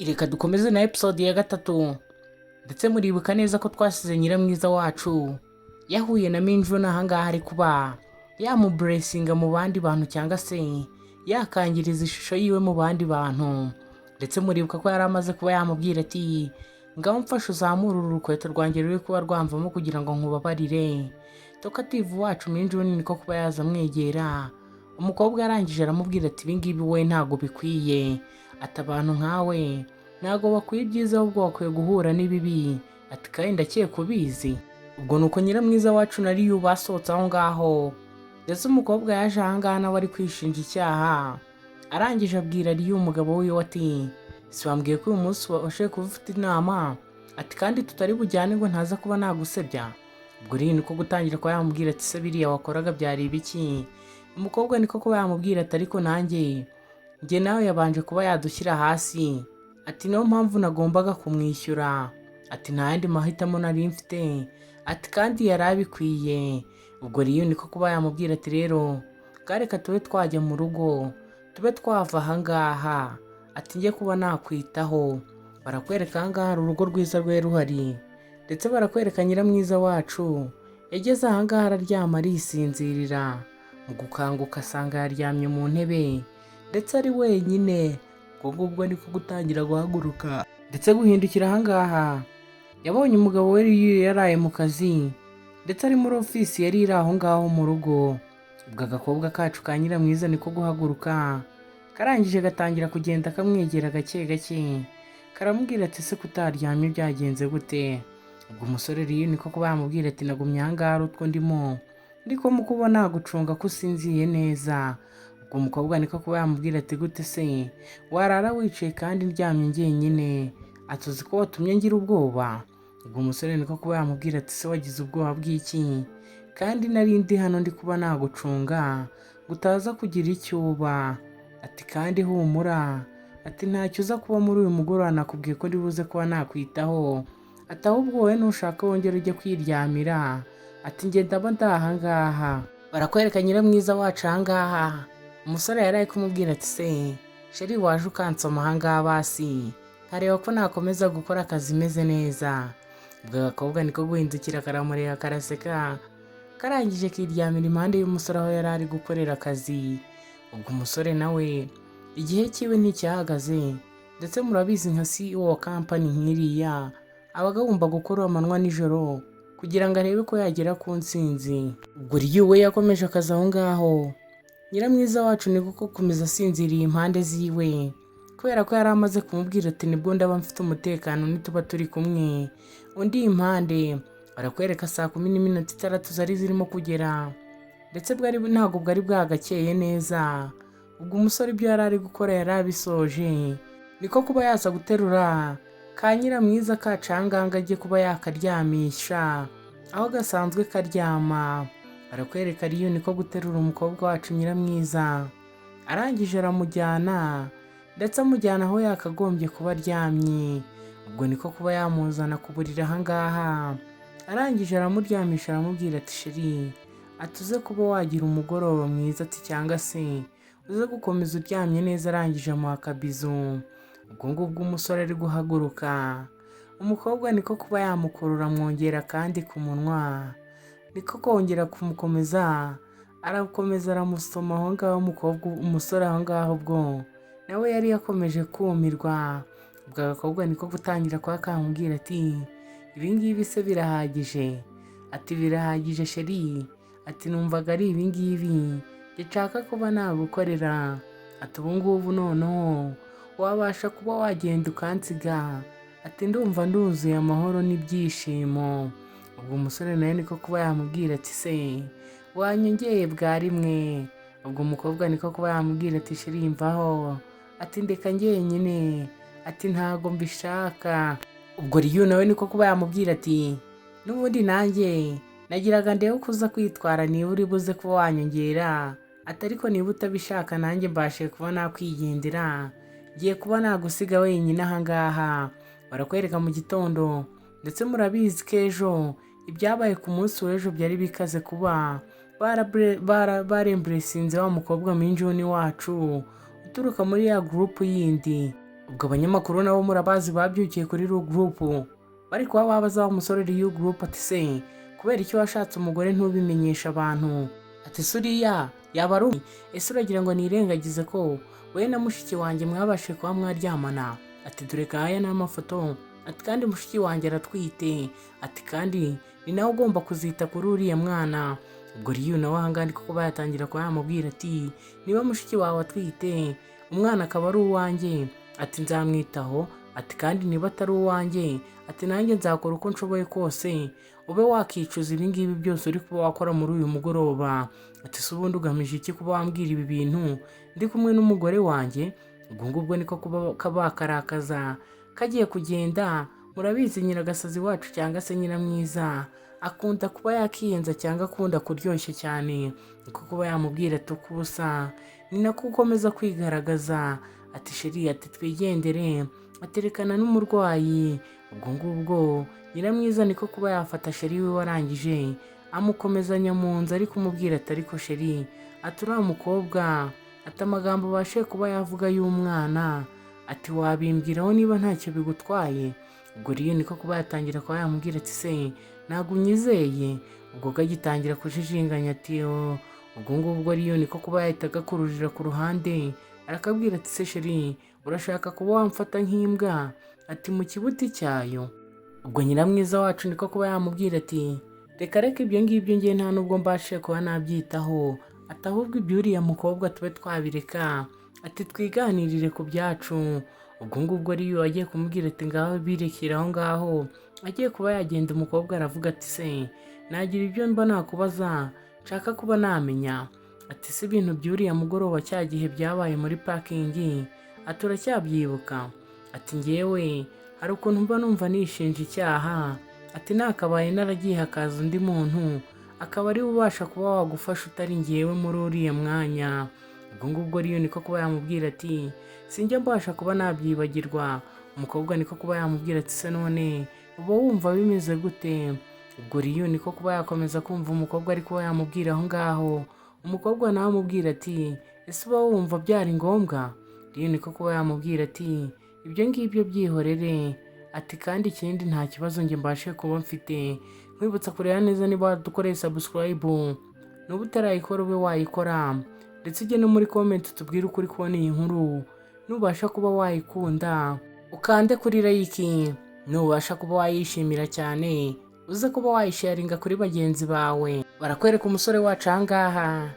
Reka dukomeze na episode ya gatatu. Ndetse muribuka neza ko twasize nyiramwiza wacu yahuye na Minjuna ahangaha, ari kuba yamuburesinga mu bandi bantu cyangwa se yakangiriza ishusho yiwe mu bandi bantu. Ndetse muribuka ko yari amaze kuba yamubwira ati: "Ngaho mfashe uzamure uru rukweto rwanjye ruri kuba rwamvamo kugira ngo nkubabarire." Talkative wacu Minjuni niko kuba yaza amwegera. Umukobwa arangije aramubwira ati: "Ibingibi we ntabwo bikwiye." Ati: "Abantu nkawe ntabwo bakwiye ibyiza, ahubwo bakwiye guhura n'ibibi." Ati: "Kandi ndakeka ubizi." Ubwo ni uko nyiramwiza wacu na Riyu basohotse aho ngaho. Ndetse umukobwa yaje ahangaha nawe ari kwishinja icyaha. Arangije abwira Riyu, umugabo wiwe, ati: "Si wambwiye ko uyu munsi wabashije kuba ufite inama?" Ati: "Kandi tutari bujyane ngo ntaza kuba nagusebya." Ubwo rero niko gutangira kuba yamubwira ati: "Se biriya wakoraga byari ibiki?" Umukobwa niko kuba yamubwira ati: "Ariko nanjye, njye nawe yabanje kuba yadushyira hasi." Ati: "Niyo mpamvu nagombaga kumwishyura." Ati: "Nta yandi mahitamo nari mfite." Ati: "Kandi yari abikwiye." Ubwo rero niko kuba yamubwira ati: "Rero reka tube twajya mu rugo, tube twava ahangaha." Ati: "Njye kuba nakwitaho." Barakwereka ahangaha hari urugo rwiza rwari ruhari. Ndetse barakwereka nyiramwiza wacu yageze ahangaha araryama, arisinzirira. Mu gukanguka asanga yaryamye mu ntebe ndetse ari wenyine. Ubwo ngubwo niko gutangira guhaguruka ndetse guhindukira. Ahangaha yabonye umugabo we yaraye mu kazi, ndetse ari muri ofisi yari iri aho ngaho mu rugo. Ubwo agakobwa kacu ka nyiramwiza niko guhaguruka, karangije gatangira kugenda kamwegera gake gake, karamubwira ati: "Se kutaryamye byagenze gute?" Ubwo umusore rero niko kuba yamubwira ati: "Nagumye ahangaha ari utwo ndimo ndiko mu kuba nagucunga ko usinziye neza." Ubwo umukobwa niko kuba yamubwira ati: "Gute se warara wicaye kandi ndyamye njyenyine?" Ati: "Uzi ko watumye ngira ubwoba?" Ubwo umusore niko kuba yamubwira ati: "Se wagize ubwoba bw'iki kandi nari ndi hano ndi kuba nagucunga ngo utaza kugira icyo uba?" Ati: "Kandi humura." Ati: "Ntacyo uza kuba muri uyu mugoroba, nakubwiye ko buze kuba nakwitaho." Ati: "Ahubwo wowe nushaka wongere ujye kwiryamira." Ati: "Njye ndaba ndi ahangaha." Barakwereka nyiramwiza wacu ahangaha umusore yari ari kumubwira ati: "Se chérie, waje ukansoma ahangaha basi nkareba ko nakomeza gukora akazi meze neza?" Ubwo agakobwa niko guhindukira karamureba, karaseka, karangije kiryamira impande y'umusore aho yari ari gukorera akazi. Ubwo umusore nawe igihe cyiwe nticyahagaze. Ndetse murabizi, nka CEO wa kampani nk'iriya aba agomba gukora amanywa nijoro kugira ngo arebe ko yagera ku ntsinzi. Ubwo Ryu we yakomeje akazi aho ngaho. Nyiramwiza wacu ni kuko gukomeza asinziriye impande ziwe, kubera ko yari amaze kumubwira ati: "Nibwo ndaba mfite umutekano nituba turi kumwe undi impande." Barakwereka saa 10:06 zari zirimo kugera, ndetse bwari ntabwo bwari bwagakeye neza. Ubwo umusore ibyo yari ari gukora yari abisoje, niko kuba yaza guterura ka nyiramwiza kacanganga ajye kuba yakaryamisha aho gasanzwe karyama. Barakwereka Riyo niko guterura umukobwa wacu nyiramwiza, arangije aramujyana, ndetse amujyana aho yakagombye kuba aryamye. Ubwo niko kuba yamuzana ku buriri ahangaha, arangije aramuryamisha, aramubwira ati: "Chérie," ati, "uze kuba wagira umugoroba mwiza," ati, "cyangwa se uze gukomeza uryamye neza." Arangije amuha akabizu. Ubwo ngubwo umusore ari guhaguruka, umukobwa niko kuba yamukurura, amwongera kandi ku munwa, niko kongera kumukomeza, arakomeza aramusoma aho ngaho. Umukobwa, umusore aho ngaho ubwo nawe yari yakomeje kumirwa. Ubwo agakobwa niko gutangira kuba kamubwira ati: "Ibi ngibi se birahagije?" Ati: "Birahagije chérie." Ati: "Numvaga ari ibi ngibi nshaka kuba nagukorera." Ati: "Ubu ngubu noneho wabasha kuba wagenda ukansiga." Ati: "Ndumva nduzuye amahoro n'ibyishimo." Ubwo umusore nawe niko kuba yamubwira ati: "Se wanyongeye bwa rimwe?" Ubwo umukobwa niko kuba yamubwira ati: "Chérie, mvaho." Ati: "Ndeka njyenyine." Ati: "Ntago mbishaka." Ubwo Riyu nawe niko kuba yamubwira ati: "N'ubundi nanjye nagiraga ndebe uko uza kwitwara, niba uri buze kuba wanyongera." Ati: "Ariko niba utabishaka nanjye mbashe kuba nakwigendera, ngiye kuba nagusiga wenyine ahangaha." Barakwereka mu gitondo. Ndetse murabizi ko ejo ibyabaye ku munsi w'ejo byari bikaze, kuba baremburesinze wa mukobwa Minjuni wacu uturuka muri ya group yindi. Ubwo abanyamakuru nabo murabazi babyukiye kuri Ru Group, bari kuba babaza wa musore Riyu Group ati: "Se kubera icyo washatse umugore ntubimenyesha abantu?" Ati: "Se uriya yaba ari ese uragira ngo nirengagize ko we na mushiki wanjye mwabashije kuba mwaryamana?" Ati: "Dore aya ni amafoto." Ati: "Kandi mushiki wanjye aratwite." Ati: "Kandi ni nawe ugomba kuzita kuri uriya mwana." Ubwo Riyu nawe ahangaha ni kuba yatangira kuba yamubwira ati: "Niba mushiki wawe atwite, umwana akaba ari uwanjye," ati, "nzamwitaho." Ati: "Kandi niba atari uwanjye," ati, "nanjye nzakora uko nshoboye kose ube wakicuza ibi ngibi byose uri kuba wakora muri uyu mugoroba." Ati: "Se ubundi ugamije iki kuba wambwira ibi bintu ndi kumwe n'umugore wanjye?" Ubwo ngubwo niko kuba bakarakaza kagiye kugenda. Murabizi, nyiragasazi wacu cyangwa se nyiramwiza akunda kuba yakiyenza cyangwa akunda kuryoshya cyane, niko kuba yamubwira ati: "Uko ubusa ni nako ukomeza kwigaragaza." Ati: "Chéri," ati, "twigendere," aterekana n'umurwayi. Ubwo ngubwo nyiramwiza niko kuba yafata chéri we, warangije amukomezanya mu nzu, ari kumubwira ati: "Ariko chéri," ati, "uriya mukobwa," ati, "amagambo ubashe kuba yavuga y'umwana," ati, "wabimbwiraho niba ntacyo bigutwaye?" Ubwo rero niko kuba yatangira kuba yamubwira ati: "Se ntabwo unyizeye?" Ubwo kagitangira kujijinganya ati: "Oh." Ubwo ngubwo riyo niko kuba yahita agakururira ku ruhande, arakabwira ati: "Se chéri, urashaka kuba wamfata nk'imbwa?" Ati: "Mu kibuti cyayo." Ubwo nyiramwiza wacu niko kuba yamubwira ati: "Reka reka, ibyo ngibyo ngiye nta nubwo mbashe kuba nabyitaho," ati, "ahubwo iby'uriya mukobwa tube twabireka," ati, "twiganirire ku byacu." Ubwo ngubwo ariyo agiye kumubwira ati: "Ngaho birekera aho ngaho." Agiye kuba yagenda, umukobwa aravuga ati: "Se nagira ibyo mba nakubaza nshaka kuba namenya?" Ati: "Se ibintu by'uriya mugoroba cya gihe byabaye muri parking," ati, "uracyabyibuka?" Ati: "Ngewe hari ukuntu mba numva nishinja icyaha," ati, "nakabaye naragiye hakaza undi muntu akaba ariwe ubasha kuba wagufasha utari ngewe muri uriya mwanya." Ubwo ngubwo riyo niko kuba yamubwira ati: "Sinjya mbasha kuba nabyibagirwa." Umukobwa niko kuba yamubwira ati: "Se none uba wumva bimeze gute?" Ubwo riyo niko kuba yakomeza kumva umukobwa ari kuba yamubwira aho ngaho. Umukobwa nawe amubwira ati: "Ese uba wumva byari ngombwa?" Riyo niko kuba yamubwira ati: "Ibyo ngibyo byihorere," ati, "kandi ikindi nta kibazo njye mbashe kuba mfite." Nkwibutsa kureba neza niba wadukoreye subscribe, nuba utarayikora ube wayikora, ndetse ujye no muri comment tubwire uko uri kubona iyi nkuru. Nubasha kuba wayikunda ukande kuri like, nubasha kuba wayishimira cyane uze kuba wayisharinga kuri bagenzi bawe. Barakwereka umusore wacu ahangaha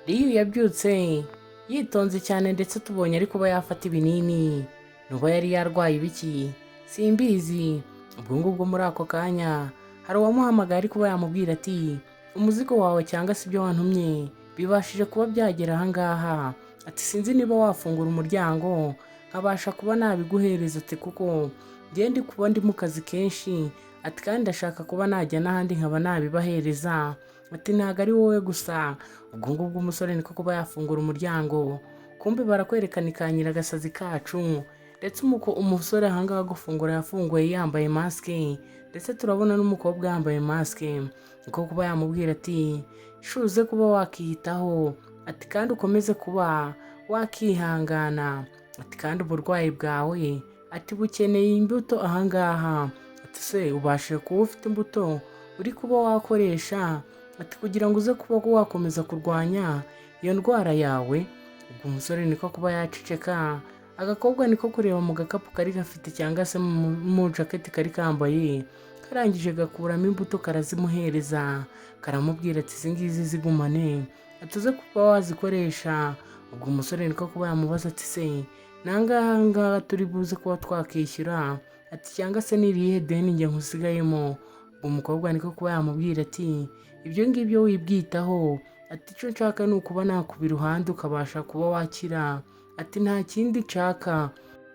Riyu yabyutse yitonze cyane, ndetse tubonye ari kuba yafata ibinini. Nuba yari yarwaye ibiki simbizi. Ubwo ngubwo muri ako kanya hari uwamuhamagaye ari kuba yamubwira ati: "Umuzigo wawe cyangwa se ibyo wantumye bibashije kuba byagera ahangaha," ati, "sinzi niba wafungura umuryango nkabasha kuba nabiguhereza," ati, "kuko njye ndi kuba ndi mu kazi kenshi," ati, "kandi ndashaka kuba najya n'ahandi nkaba nabibahereza," ati, "ntabwo ari wowe gusa." Ubwo ngubwo umusore niko kuba yafungura umuryango, kumbe barakwerekana ikanyira agasazi kacu. Ndetse umusore ahangaha gufungura yafunguye yambaye masike, ndetse turabona n'umukobwa yambaye masike. Niko kuba yamubwira ati: "Shuze kuba wakiyitaho," ati, "kandi ukomeze kuba wakihangana," ati, "kandi uburwayi bwawe," ati, "bukeneye imbuto ahangaha," ati, "se ubashije kuba ufite imbuto uri kuba wakoresha," ati, "kugira ngo uze kuba wakomeza kurwanya iyo ndwara yawe?" Ubwo umusore niko kuba yaceceka. Agakobwa niko kureba mu gakapu kari gafite cyangwa se mu jaketi kari kambaye, karangije gakuramo imbuto karazimuhereza, karamubwira ati: "Izi ngizi zigumane," ati, "uze kuba wazikoresha." Ubwo umusore niko kuba yamubaza ati: "Se nangaha ngaha turi buze kuba twakishyura?" ati, "cyangwa se n'irihe deni njye nkusigayemo?" Ubwo umukobwa niko kuba yamubwira ati: "Ibyo ngibyo wibwitaho," ati, "icyo nshaka ni ukuba nakuba iruhande ukabasha kuba wakira," ati, "nta kindi nshaka."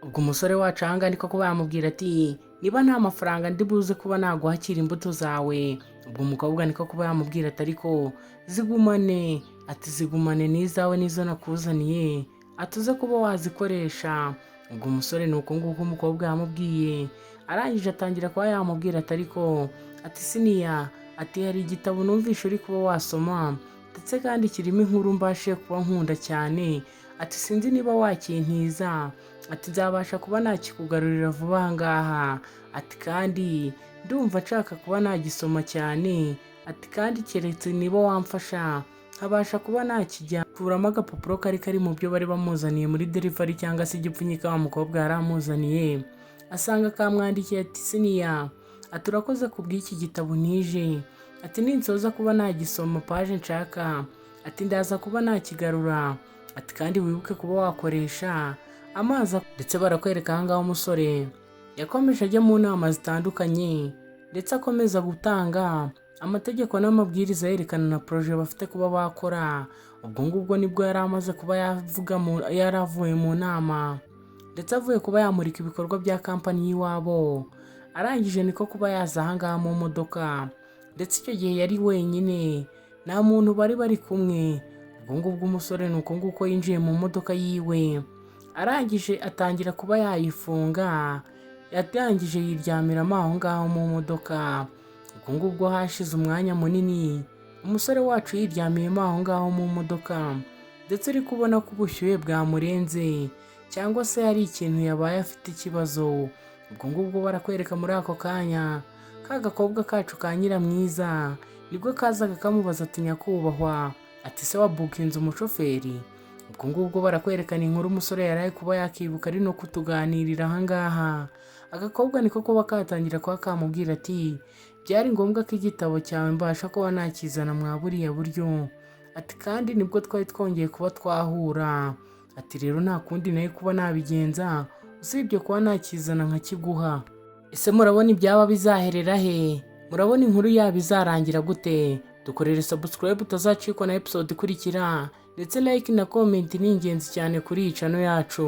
Ubwo umusore wacu ahangaha niko kuba yamubwira ati: "Niba nta mafaranga ndi buze kuba naguhakira imbuto zawe." Ubwo umukobwa niko kuba yamubwira ati: "Ariko zigumane," ati, "zigumane n'izawe n'izo nakuzaniye," ati, "uze kuba wazikoresha." Ubwo umusore ni uko nguko umukobwa yamubwiye. Arangije atangira kuba yamubwira ati: "Ariko," ati, "siniya," ati, "hari igitabo numvishe uri kuba wasoma, ndetse kandi kirimo inkuru mbashe kuba nkunda cyane," ati, "sinzi niba wakintiza." Ati: "Nzabasha kuba nakikugarurira vuba aha ngaha." Ati: "Kandi ndumva nshaka kuba nagisoma cyane." Ati: "Kandi keretse niba wamfasha nkabasha kuba nakijya kuramo agapapuro kari kari mu byo bari bamuzaniye muri delivery, cyangwa se igipfunyika wa mukobwa yari amuzaniye." Asanga kamwandikiye ati: "Siniya," ati, "urakoze ku bw'iki gitabo ntije." Ati: "Ninsoza kuba nagisoma page nshaka," ati, "ndaza kuba nakigarura." Ati: "Kandi wibuke kuba wakoresha amazi." Ndetse barakwereka ahangaha umusore yakomeje ajya mu nama zitandukanye, ndetse akomeza gutanga amategeko n'amabwiriza yerekana na projet bafite kuba bakora. Ubwo ngubwo nibwo yari amaze kuba yavuga yari avuye mu nama, ndetse avuye kuba yamurika ibikorwa bya kampani y'iwabo. Arangije niko kuba yaza ahangaha mu modoka, ndetse icyo gihe yari wenyine, nta muntu bari bari kumwe. Ubwo ngubwo umusore ni uko nguko yinjiye mu modoka yiwe, arangije atangira kuba yayifunga, yatangije yiryamiramo aho ngaho mu modoka. Ubwo ngubwo hashize umwanya munini umusore wacu yiryamiyemo aho ngaho mu modoka, ndetse uri kubona ko ubushyuhe bwamurenze cyangwa se hari ikintu yabaye afite ikibazo. Ubwo ngubwo barakwereka muri ako kanya ka gakobwa kacu ka Nyiramwiza nibwo kazaga kamubaza ati: "Nyakubahwa," ati, "se wabukinze umushoferi?" Ubwo ngubwo barakwerekana inkuru umusore yari ari kuba yakibuka ari no kutuganirira ahangaha. Agakobwa niko kuba katangira kuba kamubwira ati: "Byari ngombwa ko igitabo cyawe mbasha kuba nakizana mwa buriya buryo." Ati: "Kandi nibwo twari twongeye kuba twahura." Ati: "Rero nta kundi nawe kuba nabigenza usibye kuba nakizana nkakiguha." Ese murabona ibyaba bizaherera he? Murabona inkuru yabo izarangira gute? Dukorere subscribe utazacikwa na episode ikurikira, ndetse like na comment ni ingenzi cyane kuri iyi channel yacu.